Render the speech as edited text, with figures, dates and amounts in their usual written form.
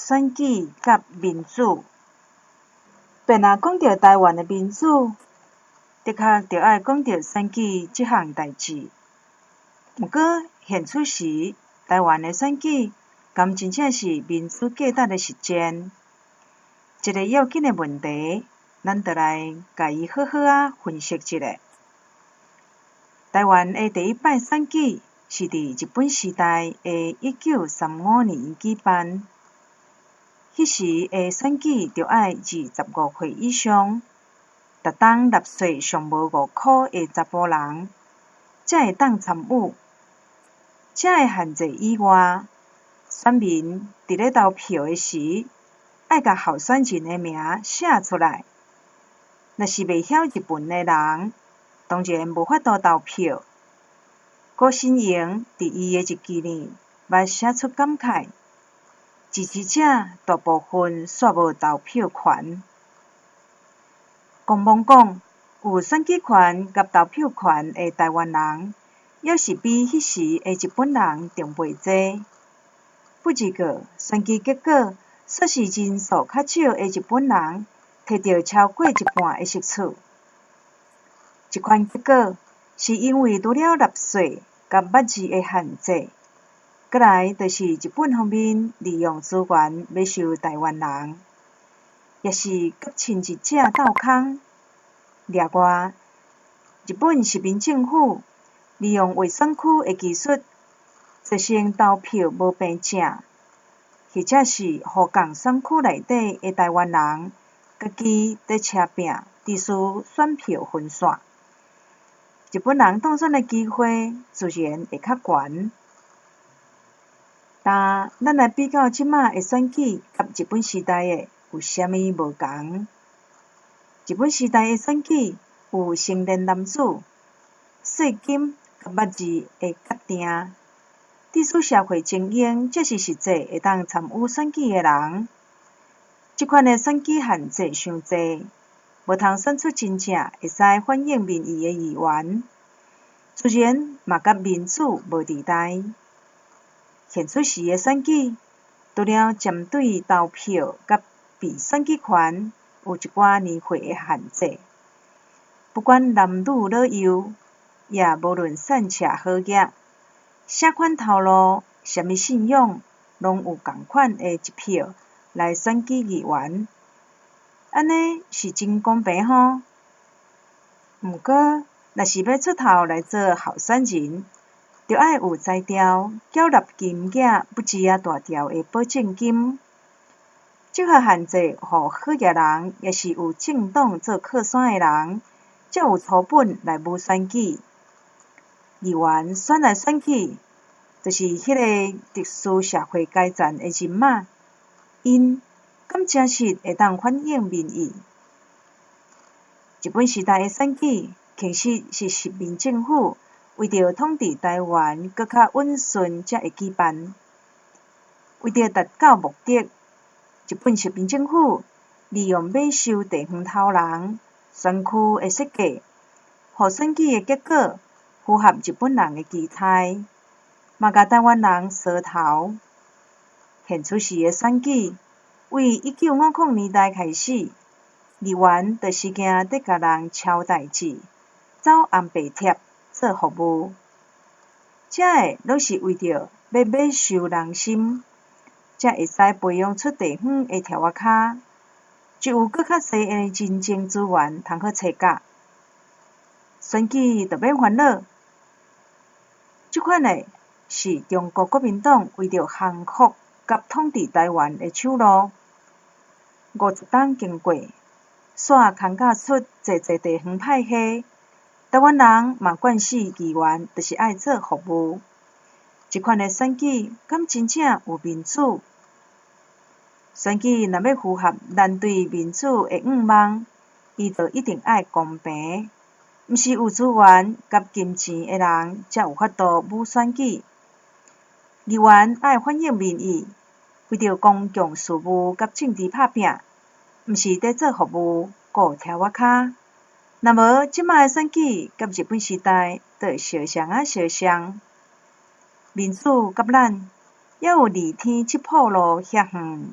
選舉佮民主。便若講著臺灣的民主，的確著愛講著選舉這項代誌。毋過現此時，臺灣的選舉敢真正是民主價值的實踐？這個要緊的問題，咱就來共伊好好仔分析一下。臺灣的第一擺選舉是佇日本時代的1935年舉辦。彼時的選舉著愛25歲以上，逐冬納稅上無5箍的查埔人，才會當參與。這个限制以外，選民佇咧投票的時，愛共候選人的名寫出來。若是袂曉日文的人，當然無法度投票。辜新榮佇伊的日記裡捌寫出感慨：支持者大部分煞無投票權。公罔講，有選舉權佮投票權的臺灣人，猶是比彼時的日本人重袂濟。不過，選舉結果煞是人數較少的日本人摕著超過一半的席次。這款結果是因為除了納稅佮捌字的限制，閣來就是日本方面利用資源買收臺灣人，抑是佮親日者鬥空。另外，日本殖民政府利用劃選區的技術，造成投票無平正，或者是予仝選區內底的臺灣人家己佇車拚，致使選票分散，日本人當選的機會自然會較懸。但咱來比較這馬的選舉佮日本時代的有啥物無仝？日本時代的選舉有成年男子、稅金佮捌字的決定，致使社會精英才是實際會當參與選舉的人。這款的選舉限制傷濟，無通選出真正會使反映民意的議員，自然嘛佮民主無佇代。現此時的選舉，除了針對投票佮被選舉權有一寡年歲的限制，不管男女老幼，也無論善邪好額，啥款頭路、啥物信仰，攏有仝款的一票來選舉議員，按呢是真公平吼。毋過，若是欲出頭來做候選人，著愛有才調，繳納金額不止仔大條的保證金。這項限制，予好額人，抑是有政黨做靠山的人，才有粗本來舞選舉。議員選來選去，就是彼个特殊社會階層的人馬，𪜶敢誠實會當反映民意？日本時代的選舉，其實是殖民政府為著統治臺灣閣較穩順才會舉辦。為著達到目的，日本殖民政府利用買收地方頭人、選區的設計，予選舉的結果符合日本人的期待，嘛共臺灣人趖頭。現此時的選舉，為1950年代開始，議員就時行佇共人抄代誌、走紅白帖做服務，這个攏是為著欲買收人心，才會使培養出地方的柱仔跤，就有閣較濟的人情資源通好揣角，選舉就免煩惱。這款的是中國國民黨為著降服佮統治臺灣的手路。50冬經過，煞空教出濟濟地方派系，臺灣人嘛慣勢議員就是愛做服務。這款的選舉敢真正有民主？選舉若欲符合咱對民主的願望，伊就一定愛公平，毋是有資源佮金錢的人才有法度舞選舉。議員愛反映民意，為著公共事務佮政治拍拚，毋是佇做服務、顧柱仔跤。若無，這馬的選舉佮日本時代就會相像仔相像。民主佮咱猶有離天七步路遐遠。